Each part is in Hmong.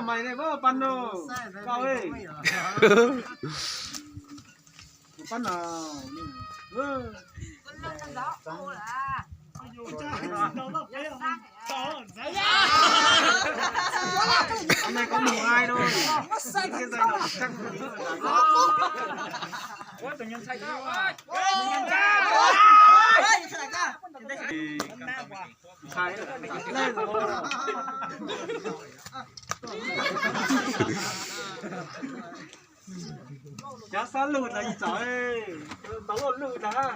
Mày này bố pan nô. Cậu ơi. Pan nô. Hôm nay có mùa hai thôi. Cái dây nó chắc. Ủa, tụi nhân sai đó. Nhân sai. Cov xab lwj ntawd ib txom, tau lwj ntawd.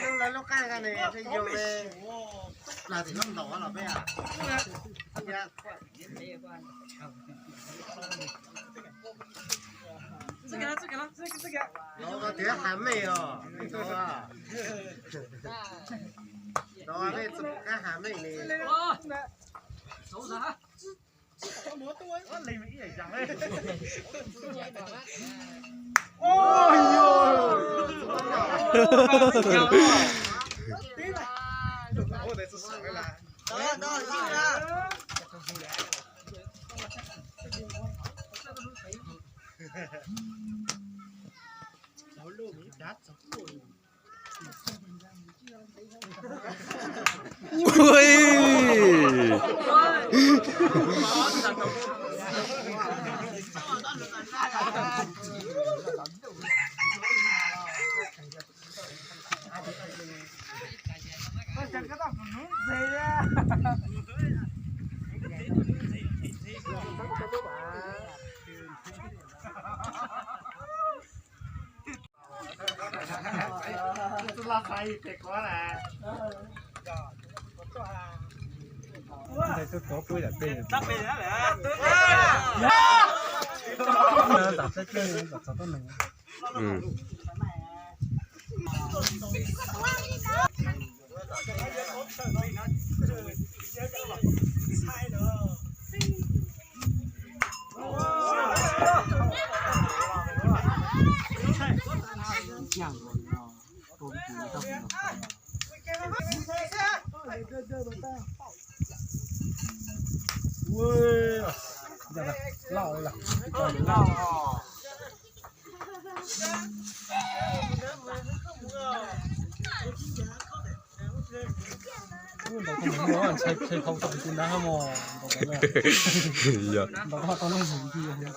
Lub lawv lub qab ne, peb yog plag tim lub ntaus los peb. Los tias Hà Mê os, los peb kab Hà Mê ne. Ui. Ntawd koj mus muaj ntshai, ntshai hau tau tus nab mos. Ntawd koj tau lub mus ntsia.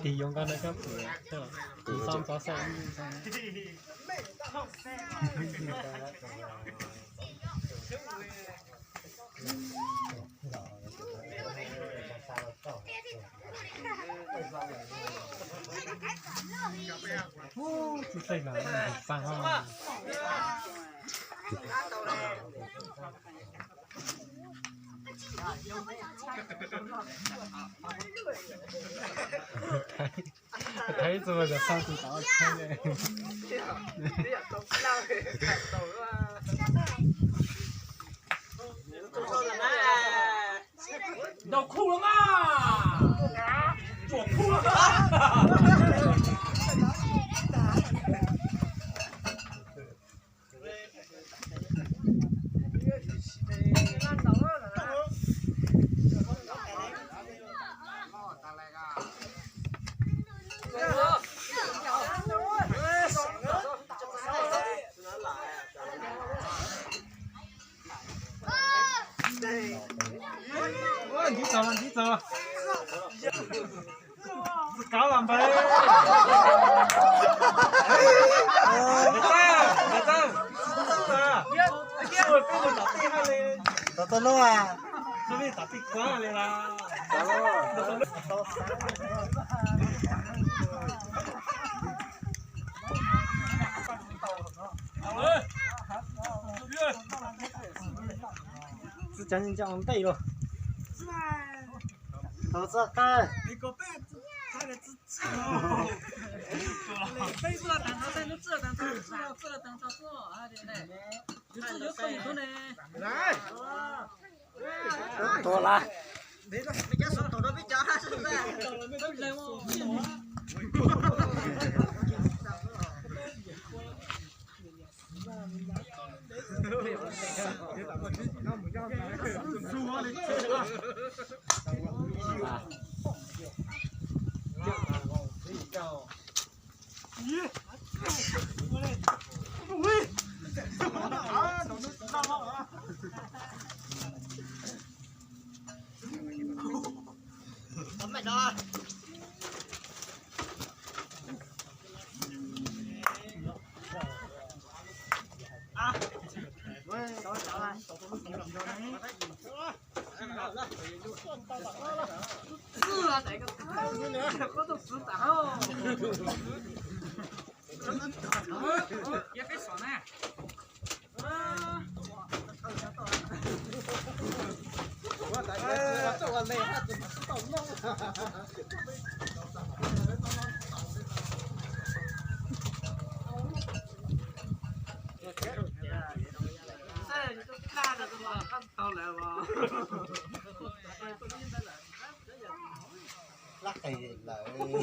Tig yoov nqa noj kab pwm, tig xav ntxov xav ib. Tsis txawj los faj ho. Thaib txug kom xaa tus tau thaib ne. Ntaus khuj los mas. Tsuam khuj los mas. Ntxiv txog, ntxiv txog. Kav los npawg. Npawg Txawj, npawg Txawj. Ua peb mus tom tej hab li. Tom toj lub a. Txawj li tom tej kuav li las. Txawj cov ntej los. Thaum txog qab. Tuag lawm. Lab qis lawm.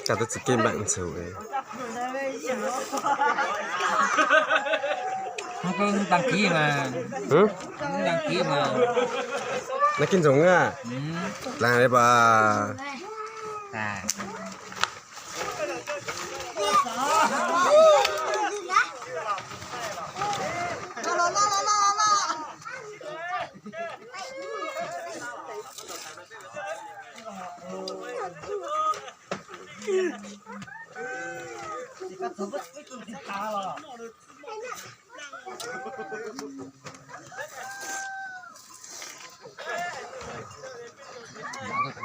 Cov tub txiv keeb npaum ntxhw. Đăng ký mà. Đăng ký mà. Đăng ký ntxoov a. Dlaag li pas.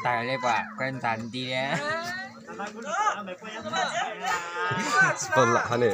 Tawg li pas, quay ntas nti li. Tsis paub lam hab ne.